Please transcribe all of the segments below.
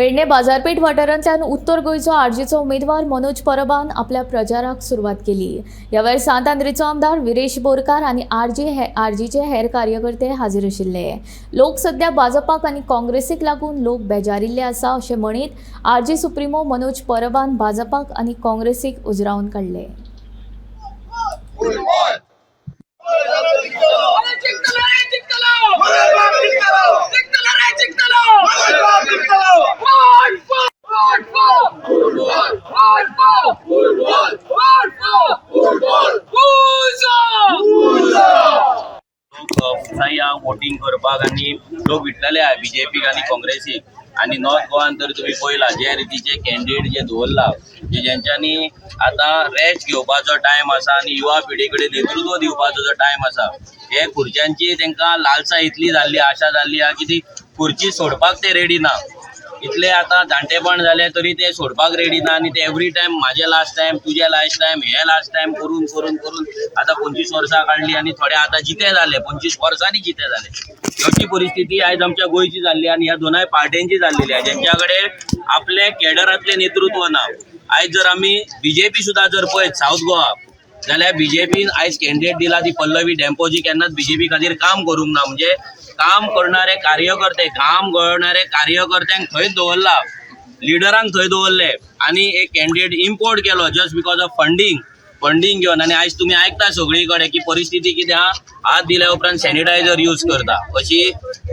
पेडणे बाजारपेठ वाठारांतल्यान उत्तर गोंयचो आरजीचो उमेदवार मनोज परबान आपल्या प्रचाराक सुरवात केली. ह्या वेळार सांत आंद्रेचो आमदार विरेश बोरकार आनी आरजी हे आरजीचे हेर कार्यकर्ते हाजीर आशिल्ले. लोक सध्या भाजपाक आनी काँग्रेसीक लागून लोक बेजारिल्ले आसा अशें म्हणीत आरजी सुप्रिमो मनोज परबान भाजपाक आनी काँग्रेसीक उजरावन काडले. जिंकलो रे जिंकलो, जिंकलो रे जिंकलो. One four, one four, one four, one four, Puja. लोक उत्साही आहा वोटींग करपाक आनी लोक विटलेले आहा बीजेपीक आनी काँग्रेसीक. आनी नॉर्थ गोवान तर तुमी पळयला जे रितीचे कॅन्डिडेट जे दवरला, जे जेंच्यांनी आतां रेस्ट घेवपाचो टायम आसा आनी युवा पिढी कडेन नेतृत्व दिवपाचो जो टायम आसा, हे खुर्च्यांची तांकां लालसा इतली जाल्ली, आशा जाल्ली आहा की ती खुर्ची सोडपाक ते रेडी ना. इतले आतां जाणटेपण जालें तरी ते सोडपाक रेडी ना आनी ते एवरी टायम म्हाजें लास्ट टायम, तुजें लास्ट टायम, हे लास्ट टायम करून करून करून आतां 25 वर्सां काडली आनी थोडे आतां जिते जाले, 25 वर्सांनी जिते जाले. अशी परिस्थिती आयज आमच्या गोंयची जाल्ली आनी ह्या दोनाय पार्ट्यांची जाल्लेली आहा, जेंच्या कडेन आपले केडरांतलें नेतृत्व ना. आयज जर आमी बीजेपी सुद्दां जर पळयत सावथ गोवा जाल्यार बीजेपीन आयज कॅन्डिडेट दिला ती पल्लवी डेम्पो, जी केन्नाच बीजेपी खातीर काम करूंक ना. म्हणजे काम करणारे कार्यकर्ते, घाम गळणारे कार्यकर्त्यांक थंय दवरला, लिडरांक थंय दवरले आनी एक कॅन्डिडेट इम्पोर्ट केलो just because of funding, funding घेवन. आनी आयज तुमी आयकता सगळी कडेन की परिस्थिती कितें आहा, हात दिल्या उपरांत सॅनिटायझर यूज करता अशी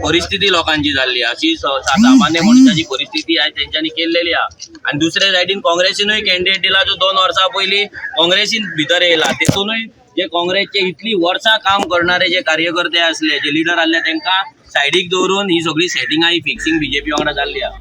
परिस्थिती लोकांची जाल्ली आहा. अशी सामान्य मनशाची परिस्थिती आयज तेंच्यांनी केल्लेली आहा. आनी दुसरे सायडीन काँग्रेसीनूय कॅन्डिडेट दिला, जो 2 वर्सां पयलीं काँग्रेसीन भितर येयला. तेतूनय जे काँग्रेसचे इतली वर्सां काम करणारे जे कार्यकर्ते आसले, जे लिडर आसले, तांकां सायडीक दवरून ही सगळी सेटिंगां, ही फिक्सिंग बीजेपी वांगडा जाल्ली आहा.